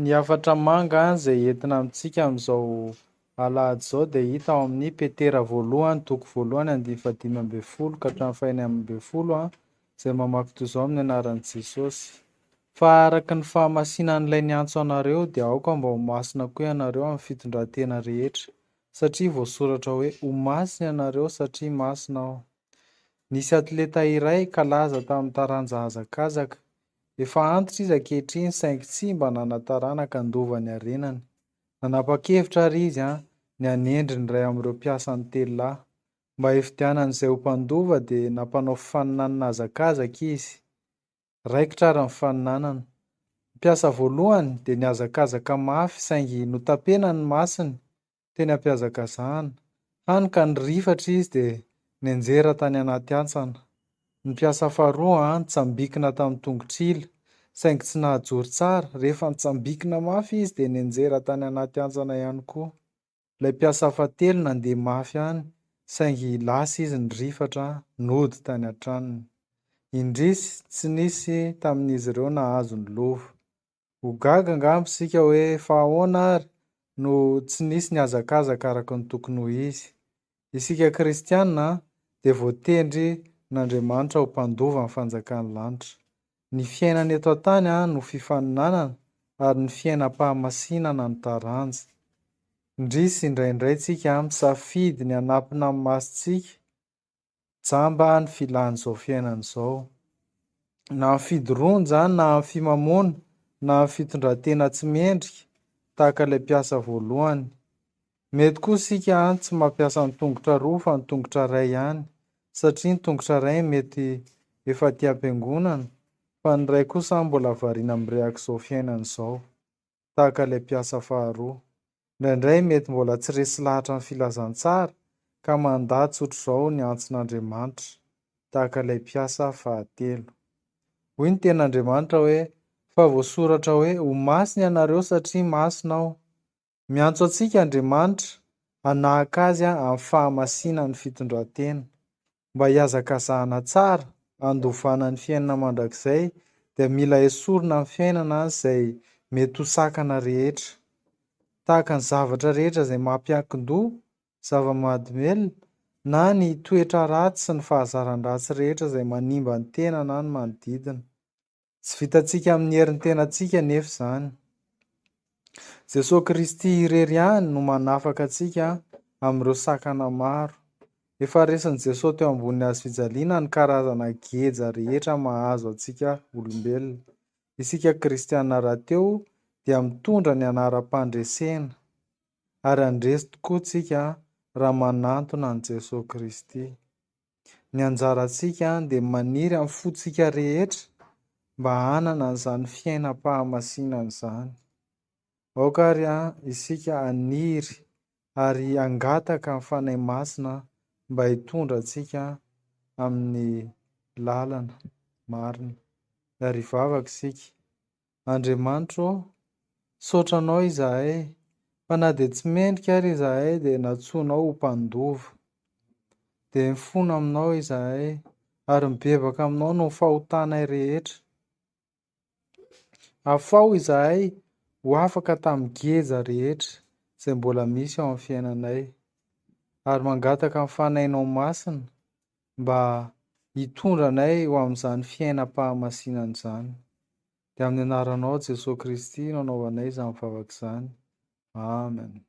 Ny hafatra manga izay entina amintsika amin'izao alahady izao dia hita ao amin'ny Petera voalohany toko voalohany andininy faha-15 ka hatramin'ny faha-16 izay mamaky toy izao amin'ny anaran'i Jesosy. Fa araka ny fahamasinan'ilay niantso anareo dia aoka mba ho masina koa ianareo amin'ny fitondran-tena rehetra, satria voasoratra hoe, Ho masina ianareo satria masina aho. Nisy atleta iray kalaza tamin'ny taranja hazakazaka. Efa antitra izy ankehitriny saingy tsy mba nanan-taranaka handova ny harenany. Nanapa-kevitra àry izy ny hanendry ny iray amin'ireo mpiasany telo lahy. Mba hifidianany izay ho mpandova dia nampanao fifaninanana hazakazaka izy. Raikitra ary ny fifaninanana. Ny mpiasa voalohany dia nihazakazaka mafy saingy notapenany ny masony teny am-pihazakazahana, hany ka nirifatra izy dia nianjera tany anaty hantsana. Ny mpiasa faharoa nitsambikina tamin'ny tongotr'ila, saingy tsy nahajoro tsara, rehefa nitsambikina mafy izy dia nianjera tany anaty hantsana ihany koa. Ilay mpiasa fahatelo nandeha mafy ihany, saingy lasa izy nirifatra nody tany an-tranony. Indrisy, tsy nisy tamin'izy ireo nahazo ny lova. Ho gaga angamba isika hoe fa ahoana ary no tsy nisy nihazakazaka araka ny tokony ho izy. Isika kristiana dia voatendrin'Andriamanitra ho mpandova ny fanjakan'ny lanitra. Ny fiainana eto an-tany no fifaninanana ary ny fiainam-pahamasinana no taranja. Indrisy indraindray tsika misafidy ny hanapina ny masontsika Jamba ny filan'izao fiainana izao. Na amin'ny fidoroana izany, na amin'ny fimamoana, na amin'ny fitondran-tena tsy mendrika, tahaka ilay mpiasa voalohany. Mety koa isika tsy mampiasa ny tongotra roa fa ny tongotra iray ihany, satria ny tongotra iray mety efa aty am-piangonana, fa ny iray kosa mbola variana mirehaka izao fiainana izao. tahaka ilay mpiasa faharoa. Indraindray mety mbola tsy resy lahatra ny filazantsara ka mandà tsotr'izao ny antson'Andriamanitra, tahaka ilay mpiasa fahatelo. Hoy ny tenin'Andriamanitra hoe, Fa voasoratra hoe, Ho masina ianareo satria masina Aho. Miantso antsika Andriamanitra hanahaka Azy amin'ny fahamasinan'ny fitondran-tena. Mba hihazakazahana tsara handovana ny fiainana mandrakizay dia mila esorina amin'ny fiainana izay mety ho sakana rehetra. Tahaka ny zavatra rehetra izay mampiankin-doha, zava-mahadomelina, na ny toetra ratsy sy ny fahazaran-dratsy rehetra izay manimba ny tena na ny manodidina. Tsy vitantsika amin'ny herin'ny tenantsika anefa izany. Jesoa Kristy irery ihany no manafaka antsika amin'ireo sakana maro. Efa resin'i Jesoa teo ambonin'ny hazo fijaliana ny karazana geja rehetra mahazo antsika olombelona. Isika kristiana rahateo dia mitondra ny anaram-pandresena ary handresy tokoa tsika raha manantona an'i Jesoa Kristy. Ny anjarantsika dia maniry amin'ny fontsika rehetra mba hanana an'izany fiainam-pahamasinana izany. Aoka ary isika haniry ary hangataka ny Fanahy Masina mba hitondra antsika amin'ny lalana marina. Ary hivavaka isika. Andriamanitro ô, misaotra Anao izahay, fa na dia tsy mendrika ary izahay dia nantsoinao ho mpandova. Dia mifona Aminao izahay ary mibebaka Aminao noho ny fahotanay rehetra. Afaho izahay ho afaka tamin'ny geja rehetra izay mbola misy ao amin'ny fiainanay. Ary mangataka ny Fanahinao Masina mba hitondra anay ho amin'izany fiainam-pahamasinana izany. Dia amin'ny anaranao Jesoa Kristy no anaovanay izany vavaka izany. Amen.